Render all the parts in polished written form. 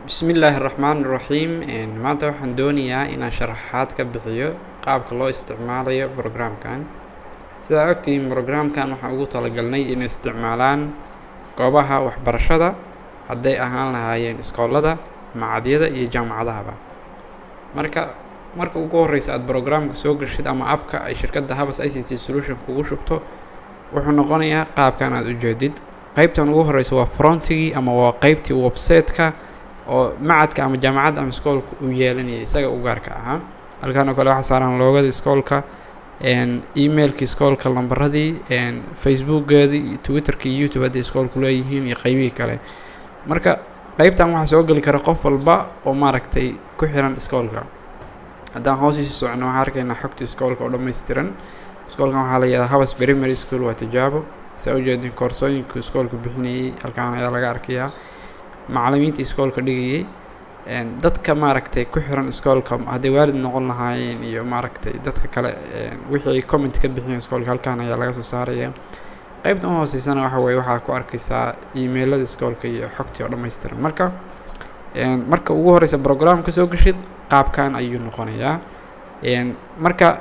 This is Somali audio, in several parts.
Bismillaahi Raxmaani Raxiim. Maanta waxaan doonayaa inaan sharaxaad ka bixiyo qaabka loo isticmaalayo programkan. Sidaa ogtihiin, programkan waxaan ugu talagalnay inay isticmaalaan goobaha waxbarashada, hadday ahaan lahaayeen iskoolada, machadyada iyo jaamacadahaba. Marka ugu horeysa aad programka soo gashid ama appka ay shirkadda Habas ICT Solution kugu shubto, wuxuu noqonayaa qaabkan aad ujeedid. Qeybtan ugu horeysa waa frontigii ama waa qeybtii website-ka oo machadka ama jaamacadda ama iskoolka uu yeelanayay isaga u gaarka ahaa. Halkan oo kale waxaa saaran logoda iskoolka, emailka iskoolka, lambaradii, Facebookgeedii, Twitterka iyo YouTube hadday iskoolku leeyihiin, iyo qeybihii kale. Marka qeybtan waxaa soo geli kara qof walba oo maaragtay ku xiran iskoolka. Haddaan hoos isi socono, waxaan arkaynaa xogta iskoolka oo dhammaystiran. Iskoolkan waxaa la yihahdaa Habas Primary School, waa tijaabo. Saa ujeedin, koorsooyinka iskoolka bixinayay halkaan ayaa laga arkayaa, macalimiinta iskoolka dhigayay, dadka maaragtay ku xiran iskoolka hadday waalid noqon lahaayeen iyo maaragtay dadka kale, wixii ay comment ka bixiyeen iskoolka halkaan ayaa laga soo saaraya. Qeybtan u hooseysana waxa weye waxaa ku arkeysaa emailada iskoolka iyo xogtii oo dhammaystiran. Marka ugu horeysa programka soo gashid, qaabkan ayuu noqonayaa. Marka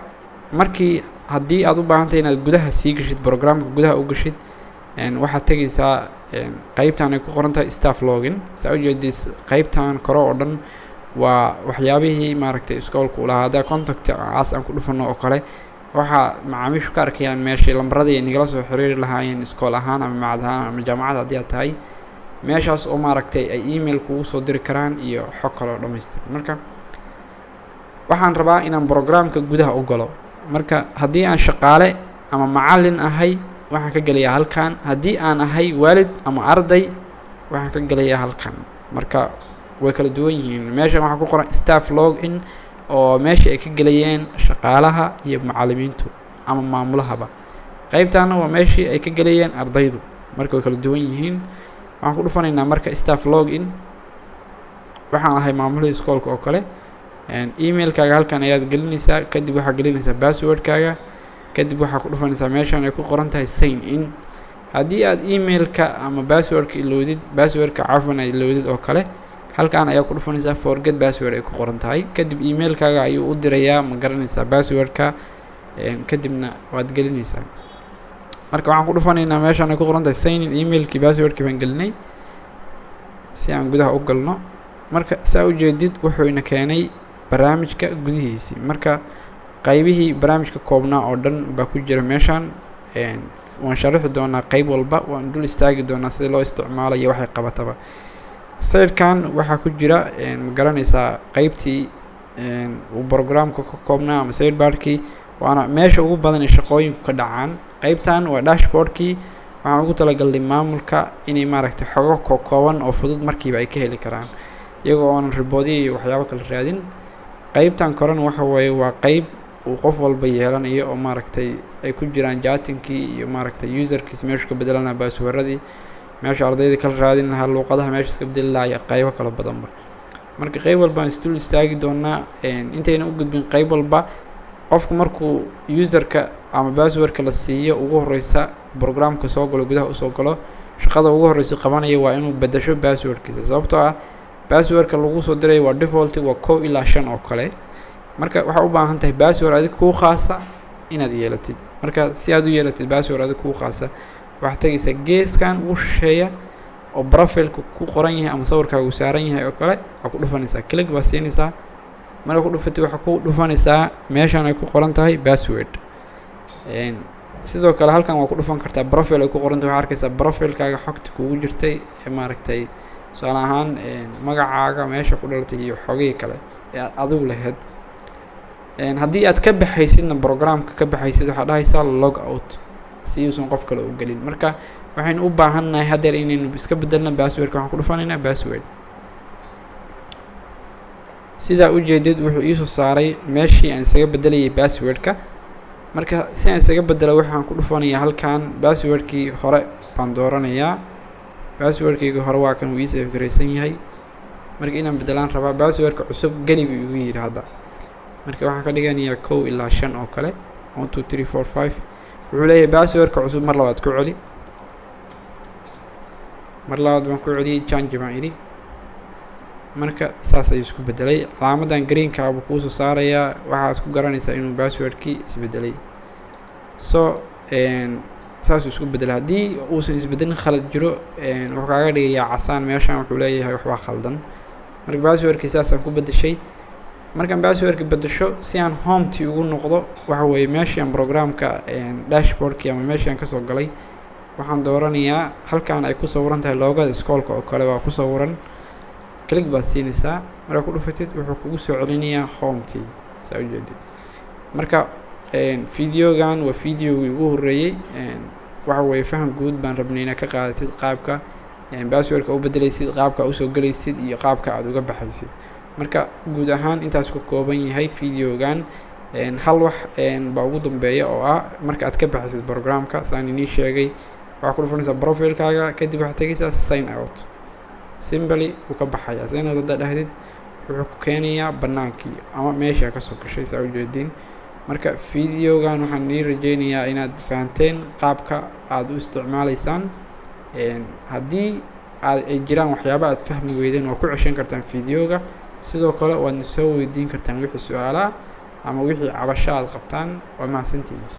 markii haddii aad u baahan tahay inaad gudaha sii gashid, programka gudaha u gashid, waxaad tegeysaa qeybtan ay ku qoran tahay staff login. Saa ujeedis, qeybtan kore oo dhan waa waxyaabihii maaragtay iskoolka u lahaa. Haddaa contact us aan ku dhufano oo kale, waxaa macaamiishu ka arkayaan meeshii lambaradii ay nagala soo xiriiri lahaayeen iskool ahaan ama machad ahaan ama jaamacad haddii aad tahay, meeshaas oo maaragtay ay email kugu soo diri karaan iyo xog kale oo dhammaystiran. Marka waxaan rabaa inaan programka gudaha u galo. Marka haddii aan shaqaale ama macallin ahay, waxaan ka gelayaa halkan. Haddii aan ahay waalid ama arday, waxaan ka gelayaa halkan. Marka way kala duwan yihiin. Meeshan waxaa ku qoran staff log in, oo meesha ay ka gelayeen shaqaalaha iyo macallimiintu ama maamulahaba. Qeybtaana waa meeshii ay ka gelayeen ardaydu. Marka way kala duwan yihiin. Waxaan ku dhufanaynaa marka staff log in. Waxaan ahay maamulihii iskoolka oo kale. Emailkaaga halkan ayaad gelinaysaa, kadib waxaad gelinaysaa passwordkaaga, kadib waxaa ku dhufanaysaa meeshan ay ku qoran tahay sign in. Haddii aad emailka ama passwordka ilowdid, passwordka cafwan, aad ilowdid oo kale, halkan ayaa ku dhufanaysaa forget password ay ku qoran tahay. Kadib emailkaaga ayuu u dirayaa, ma garanaysaa, passwordka, kadibna waad gelinaysaa. Marka waxaan ku dhufanaynaa meeshan ay ku qoran tahay sign in. Emailkii, passwordkii baan gelinay si aan gudaha u galno. Marka saa ujeedid, wuxuu ina keenay barnaamijka gudihiisii. Marka qaybihii barnaamijka koobnaa oo dhan baa ku jira meeshan. Waan sharaxi doonaa qeyb walba, waan dul istaagi doonaa sida loo isticmaalayo, waxay qabataba. Sawirkan waxaa ku jira, ma garanaysaa, qeybtii uu programka ka koobnaa ama sidebarkii, waana meesha ugu badan ee shaqooyinku ka dhacaan. Qeybtan waa dashboardkii. Waxaan ugu talagalnay maamulka inay maaragtay xogo kokooban oo fudud markiiba ay ka heli karaan, iyagoo oonan reportyo iyo waxyaabo kala raadin. Qeybtan korena waxa weeye waa qeyb uu qof walba yeelanayo oo maaragtay ay ku jiraan chattingkii iyo maaragtay userkiis meeshu ka bedelanaa, passwordadii, meesha ardayda kala raadin lahaa, luuqadaha meesha iska bedeli lahaa iyo qeybo kala badanba. Marka qeyb walbaan isdul istaagi doonaa. Intayna u gudbin qeyb walba, qofku markuu userka ama passwordka la siiyo ugu horeysa, programka soo galo, gudaha usoo galo, shaqada ugu horeysa qabanaya waa inuu bedesho passwordkiisa, sababtoo ah passwordka lagu soo diray waa default, waa 1 ilaa 5 oo kale. Marka waxaa u baahan tahay password adig kuu khaasa inaad yeelatid. Marka si aad u yeelatid password adig kuu khaasa, waxaad tegaysaa geeskan ugu shisheeya oo profileka ku qoran yahay ama sawirkaagu saaran yahay oo kale. Waa ku dhufanaysaa, click baa siinaysaa. Marka ku dhufatid, waxaa ku dhufanaysaa meeshan ay ku qoran tahay password. Sidoo kale halkan waa ku dhufan kartaa profile ay ku qoran tahay. Waxaa arkaysaa profilekaaga xogta kugu jirtay ee maaragtay, tusaale ahaan magacaaga, meesha ku dhalatay iyo xogihii kale ee aad adigu lahayd. Haddii aad ka baxaysidna, programka ka baxaysid, waxaad dhahaysaa log out si uusan qof kale u gelin. Marka waxaynu u baahannahay haddeer inaynu iska bedelno passwordka. Waxaan ku dhufanaynaa password. Sidaa ujeedid, wuxuu iisoo saaray meeshii aan isaga bedelayay passwordka. Marka si aan isaga bedelo, waxaan ku dhufanayaa halkan. Passwordkii hore baan dooranayaa. Passwordkayga hore waa kan, uu ii save garaysan yahay. Marka inaan bedelaan rabaa. Passwordka cusub geli buu igu yidhi hadda. Marka waxaan ka dhiganayaa 1 ilaa 5 oo kale, 1 2 3 4 5. Wuxuu leeyahay passwordka cusub mar labaad ku celi. Mar labaad baan ku celiyey, change baan idhi. Marka saas ayuu isku bedelay. Calaamadan greenka buu kuusoo saarayaa, waxaad ku garanaysaa inuu passwordkii isbedelay. So saasuu isku bedelay. Haddii uusan isbedelin, khalad jiro, wuxuu kaaga dhigayaa casaan meeshan, wuxuu leeyahay waxbaa khaldan. Marka passwordkii saasaan ku bedeshay. Markaan passwordka bedesho, si aan hometii ugu noqdo, waxa weeye meeshii aan programka dashboardkii ama meeshii aan kasoo galay, waxaan dooranayaa halkan ay ku sawiran tahay logoda iskoolka oo kale waa ku sawiran. Click baad siinaysaa. Markaa ku dhufatid, wuxuu kugu soo celinayaa hometii, saa ujeedid. Marka videogan waa videogii ugu horreeyey. Waxa weeye faham guud baan rabnay inaad ka qaadatid qaabka passwordka u bedelaysid, qaabka usoo gelaysid iyo qaabka aada uga baxaysid. Marka guud ahaan intaas ku kooban yahay videogan. Hal wax baa ugu dambeeya oo ah marka aad ka baxaysid programka, saan inii sheegay, waxaa ku dhufanaysaa profilekaaga, kadib waxaad tegaysaa sign out. Simply wuu ka baxayaa. Sign out haddaad dhahdid, wuxuu ku keenayaa bannaankii ama meesha kasoo gashay, saa ujeediin. Marka videogan waxaan inii rajeynayaa inaad fahanteen qaabka aada u isticmaaleysaan. Haddii aad ay jiraan waxyaaba aad fahmi weydeen, waa ku ceshan kartaan videoga. Sidoo kale waadna soo weydiin kartaan wixii su-aalaha ama wixii cabasho aad qabtaan. Waa mahadsantihiin.